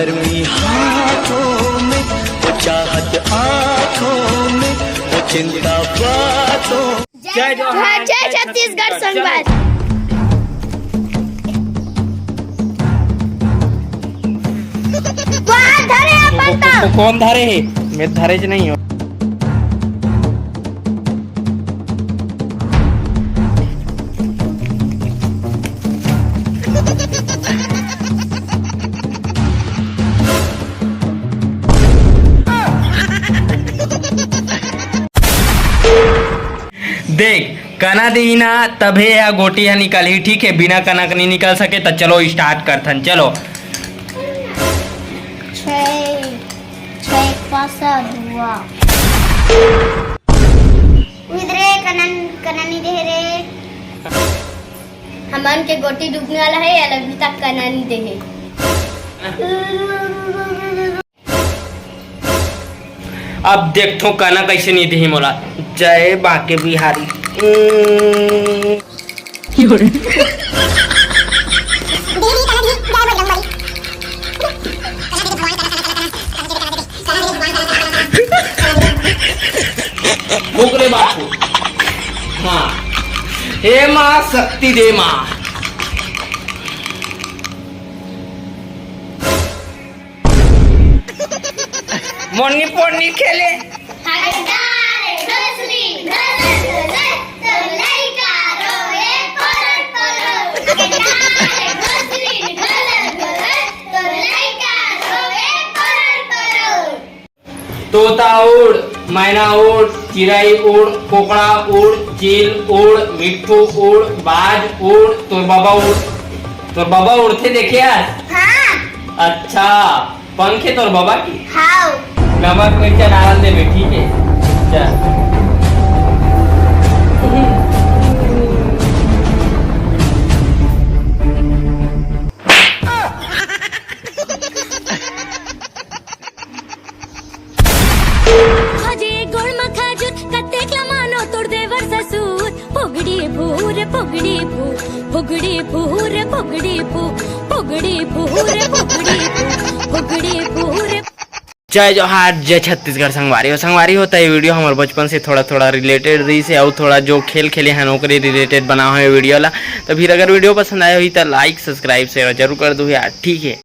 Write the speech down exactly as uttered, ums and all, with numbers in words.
गर्मी हाथों में, वो चाहत आंखों में, वो चिंता बातों। जय जोहार, जय छत्तीसगढ़ संगवारी। कौन धरे हे अपन? को-, को-, कौन धरे हे? मैं धरे च नहीं हूँ। देख, कना दिही ना, तभे ह गोटी ह निकलही, ठीक है? बिना कना के नहीं निकल सके। त चलो start करथन, चलो। छः, छः एक पासा दुआ। उधरे कना, कना नहीं दे रे। हमन के गोटी डूबने वाला है, अभी तक कना नहीं दे है। अब देखथो कना कैसे नहीं देही मोला। जय बांके बिहारी। उम्म। फूक रे बापू। हाँ। हे माँ शक्ति दे माँ। मोरनी पोरनी खेले। तोता उड़, मैना उड़, चिरई उड़, कोकड़ा उड़, चील उड़, मिट्ठू उड़, बाज उड़, तोर बाबा उड़। तोर बाबा उड़थे देखे हस? हाँ। अच्छा, पंख हे तोर बाबा के? हाँ। नमक मिर्चा डाल देबे, ठीक है? चल। खजे गोड़ म खजूर, कतेक ला मानो तोर देवर ससुर। फुगड़ी फूर, फुगड़ी फू, फुगड़ी फूर, फुगड़ी फू, फुगड़ी फूर, फुगड़ी फू, फुगड़ी फूर। जय जोहार, जय छत्तीसगढ़ संगवारी हो। संगवारी हो, त ये वीडियो हमर बचपन से थोड़ा-थोड़ा related रहिस हे, अउ थोड़ा जो खेल खेले हन ओकरे related बनाए हों ये वीडियो ला। त फिर अगर वीडियो पसंद आए होही त like, subscribe, share जरूर कर दू यार, ठीक है?